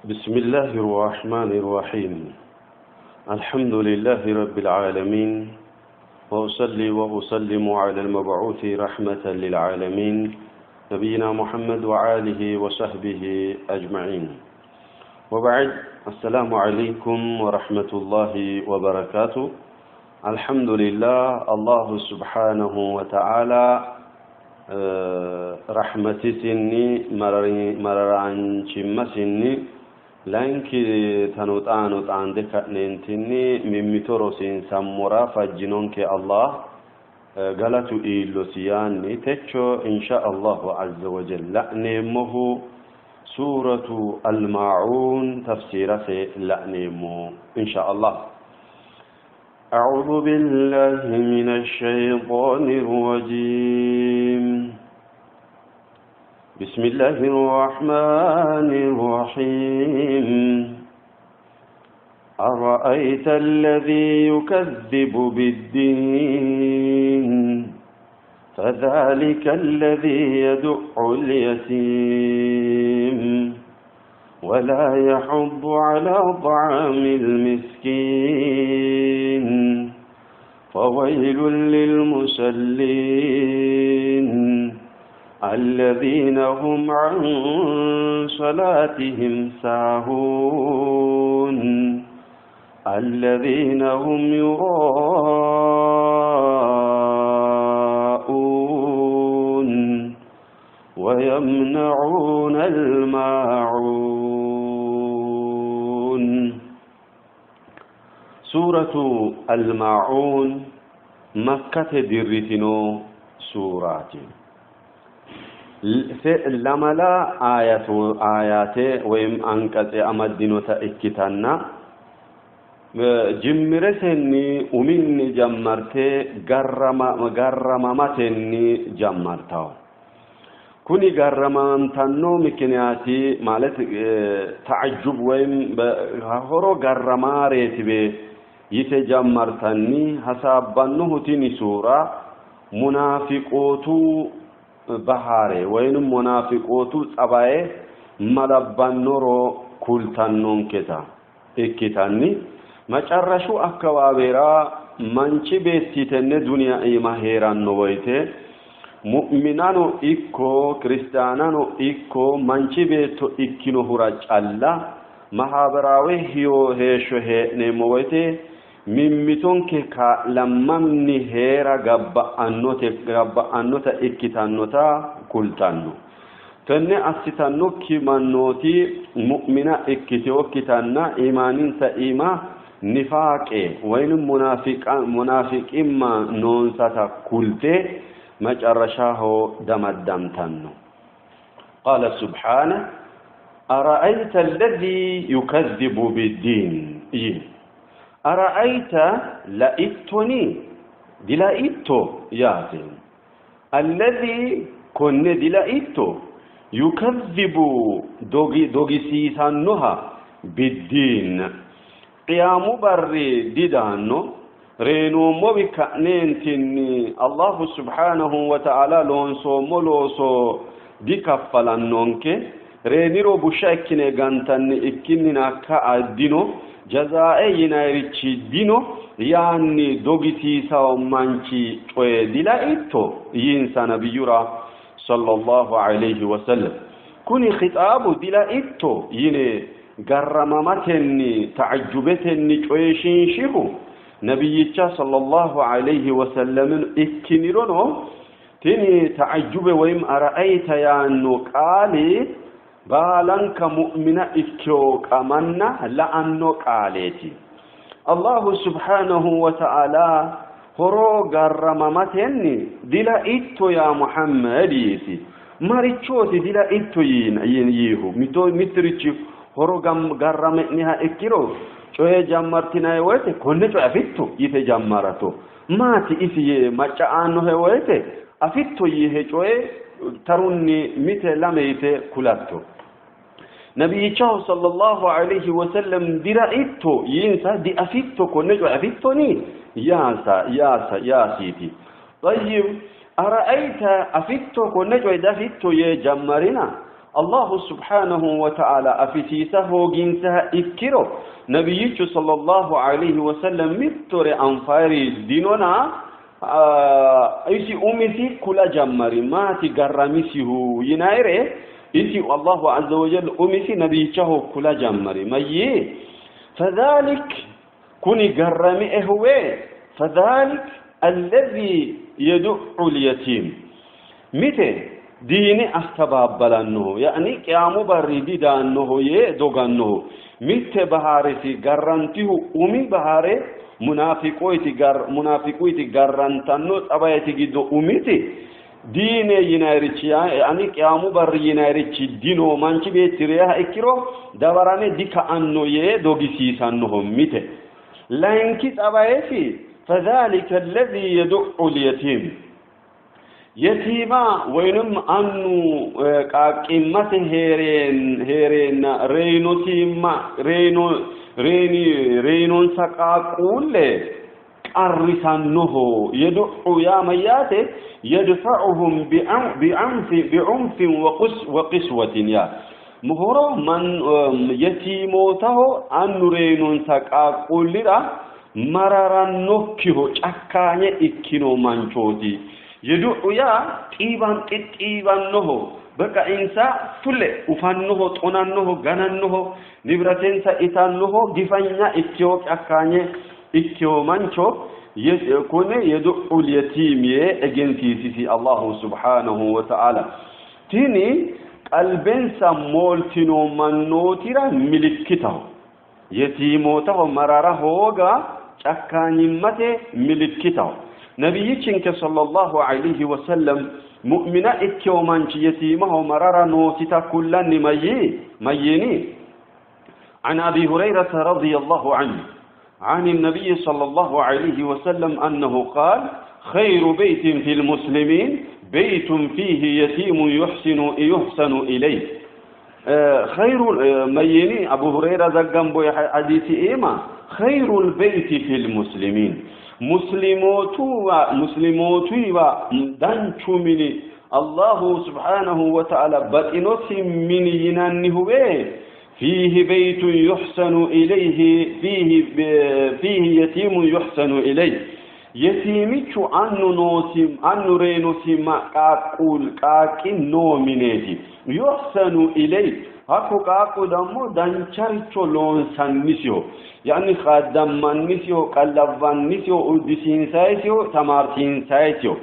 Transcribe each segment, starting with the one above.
بسم الله الرحمن الرحيم. الحمد لله رب العالمين، وأصلي وأسلم على المبعوث رحمة للعالمين نبينا محمد وآله وصحبه أجمعين. وبعد، السلام عليكم ورحمة الله وبركاته. الحمد لله، الله سبحانه وتعالى rahmatisinni mararaanchimmasinni layinki tano xaano xaande ka'neentinni mimmito rosiinsammora fajjinonke Allah galatu iillosi yaanni, techo insha Allahu azza wa jalla la'neemmohu suuratu Almaacuun tafsiirase la'neemmo insha Allah. أعوذ بالله من الشيطان الرجيم. بسم الله الرحمن الرحيم. أرأيت الذي يكذب بالدين فذلك الذي يدع اليتيم ولا يحض على طعام المسكين فويل للمصلين الذين هم عن صلاتهم ساهون الذين هم يراءون ويمنعون الماعون. سورة الماعون مكة dirritino suuraati. Lamala ayate ወይም አንቀጽ amaddinota ikkitanna, jimmiresenni uminni jammarte garramamatenni jammartawo. Kuni garramantanno mikiniyaati ማለት ተዓጁብ ወይም horo garramaareeti be yite jammartanni hasaabbannohu tini suura munaafiqootu bahaare ወይንም munafiqootu tsabaye malabbannoro kultannonketa ikkitanni, macarrashu akkawaawera manchi beetti tenne duniya iima heeranno woyte mu'minano ikko kiristaanano ikko manchi beetto ikkinohura calla mahabaraawe hiyo heeshsho hee'neemmo woyte mimmitonke kaa'lammanni heera gabba'annota ikkitannota kultanno. Tenne assitannokki mannooti mu'mina ikkiteokkitanna imaaninsa iima nifaaqe ወይንም munaafiqimma noonsata kulte መጨረሻሆ ደመደምተን ነው። قال سبحانه: أرأيت الذي يكذب بالدين ይህ أرأيت laittoni dilaitto yaate, الذي konne dilaitto, يكذب dogisiisannoha, بالدين qiyaamu barri didaanno, reyinoommowi ka'neentinni Allahu subhanahu wa ta'ala loonsoommo looso dikaffalannonke, reeniro busha ikkine gantanni ikkinnina ka'a dino, jazaa'e yinayirichi dino yaanni dogisiisawo manchi coye dilaitto yiinsa nabiyyura sallallahu alayhi wasallam. Kuni khixaabu dilaitto yine garramamatenni ta'ajjubetenni coyishiinshihu nabiyyicha sallallahu alayhi wasallamin ikkinirono, tini ta'ajjube ወይም አረአይተ yaanno qaali baalanka mu'mina ikkewo qamanna la'anno qaaleeti. Allahu subhanahu wa ta'ala horo garramamatenni dilaitto yaa Muhammad yiisi. Marichooti dilaitto yiihu? Mittirichi horo garrame'niha ikkiro coye jammartinayi woyte konne coye afitto yite jammarato, maati isi yee macca aannohe woyte afitto yiihe coye tarunni mite lame yite kulatto. Nabiyyichaho sallallahu alayhi wasallam dilaitto yiinsa, diafitto, konne coye afittoni yaasa yaasa yaasiiti. طيب, أرأيت afitto, konne coye dafitto yee jammarina. Allahu subhanahu wa ta'ala afisiisa hooginsaha ikkiro nabiyyichu sallallahu alayhi wa sallam mittore anfayri dinona isi umisi kula jammari maati garramisihu yinayre isi Allahu azza wa jalla umisi nabiyyichaho kula jammari mayyee fadhalik kuni garrami'ehuwe fadhalik alladhi yad'u al-yatim mite diine astabaabbalannoho yaani qiyaamu barri didaannoho yee dogannoho mitte bahaaresi garrantihu umi bahaare munaafiqoyti gar munaafiqoyti garrantanno xabayeti giddo umiti diine yinayrichi yaani qiyaamu barri yinayrichi dino manchi beetti reyaha ikkiro dawarame dika'anno yee dogisiisannoho mite layinki xabayesi fadhalika alladhi yad'u al-yatim yetiima ወይንም አኑ qaaqqimate heereenna reyinotiimma reyino reyni reyinonsa qaaqquulle qarrisannoho yad'u yaa mayyaate yadfa'uhum bi'unfin wa qiswatin yaa muhoro man yetiimootaho annu reyinonsa qaaqquullira mararannokkiho cakkaanye ikkino manchooti yad'u yaa xiiban xixxiibannoho በቃ insa fule ufannoho xonannoho ganannoho nibratensa itannoho gifanya ikkiho cakkaanye ikkiho mancho kune yad'u al-yatim yee egensiisisi Allahu subhanahu wa ta'ala tini qalbensa mooltino mannootira milikkitaho yetiimootaho marara hooga cakkaanyimmate milikkitaho nabiyyichinke sallallahu alayhi wa sallam mu'mina ikkewo manchi yetiimaho marara noosita kullanni mayyi mayyini عن أبي هريرة رضي الله عنه عن النبي صلى الله عليه وسلم أنه قال خير بيت في المسلمين بيت فيه يتيم يحسن إليه خير ميني أبو هريرة زقم بوي حديث إيما خير البيت في المسلمين مسلموتو دانشو مني الله سبحانه وتعالى بطنوس من ينانه فيه بيت يحسن إليه فيه يتيم يحسن إليه yetiimichu annu noosi annu reyinosi qaaqqul qaaqqi noo mineeti yuhsanu ilay hakku qaaqqu ደግሞ dancharicho loonsannisiho yaani khaaddamannisiho qallavvannisiho uddisiinsayisiho tamaarsiinsayisiho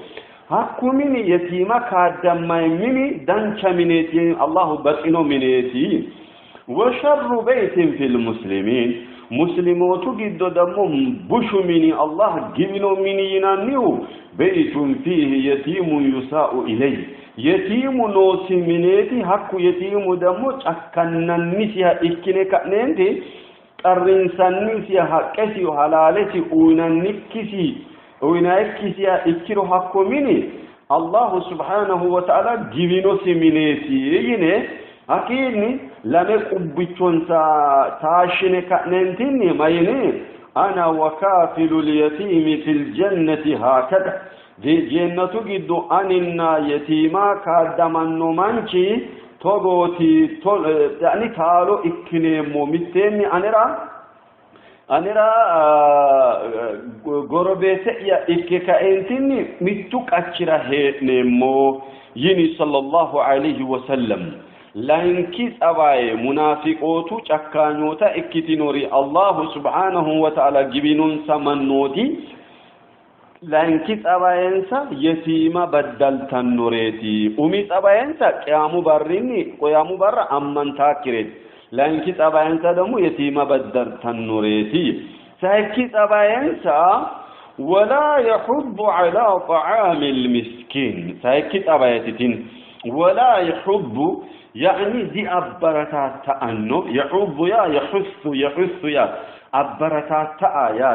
hakku mini yetiima kaaddamay mini dancha mineeti Allahu baxino mineeti وشر بيت في المسلمين muslimotu giddo ደግሞ bushu mini Allah giwino mini yinannihu beytun fihi yetimun yusa'u ilayhi yetiimu noosi mineeti hakku yetiimu ደግሞ cakkannannisiha ikkine ka'neenti qarrinsannisiha haqqesi halaalesi uyinannikkisi uyinayikkisiha ikkiro hakko mini Allahu subhanahu wa ta'ala giwinosi mineeti yine hakkiinni lame qubbichonsa taashshine ka'neentinni mayini ana wakaafilu lyatiimi fi ljannati haakada jennatu giddo aninna yetiima kaaddamanno manchi togooti yani taalo ikkineemmo mitteenni anera gorobeete'ya ikke kaentinni mittu qachira hee'neemmo yini sallallahu alayhi wasallam layinki xabaye munaafiqootu cakkaanyoota ikkitinori Allahu subhanahu wa ta'ala giwinonsa mannooti layinki xabayensa yetiima baddaltannoreeti umi xabayensa qiyaamu barrinni qiyaamu barra ammantaakkireeti layinki xabayensa ደግሞ yetiima baddaltannoreeti sayikki xabayensa ولا يحض على طعام المسكين sayikki xabayetitin ولا يحب يعني دي أبرتا يحب يا يحث يحث يا أبرتا يا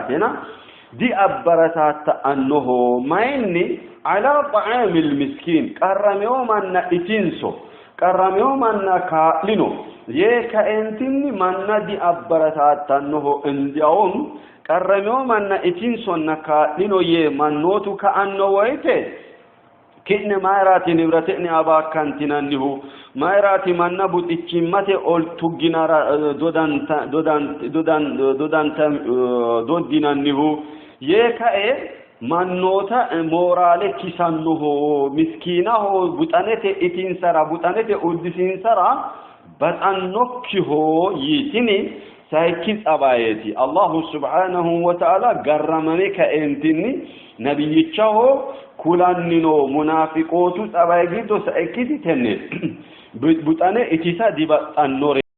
دي أبرتا تأنه ما على طعام المسكين قرميو من إتنسو قرميو من كالينو يكا انتني من دي أبرتا تأنه اندياوم قرميو من إتنسو نكالينو يه منوتو كأنه ويته. Ki'ne mayiraati nibrate'ne abaakkantinannihu? Mayiraati manna buxichimmate ol tugginara doddinannihu? Yee kae mannoota mooraale kisannoho, miskiinaho buxanete itinsara, buxanete uddisinsara baxannokkiho yii. Tini sayikki tsabayeeti. Allahu subhaanahu wa ta'ala garramame kaeentinni nabiyyichaho kulanni noo munaafiqootu tsabaye giddo sayikkiti tenneeti. Buxane itisa dibaxxannoreeti.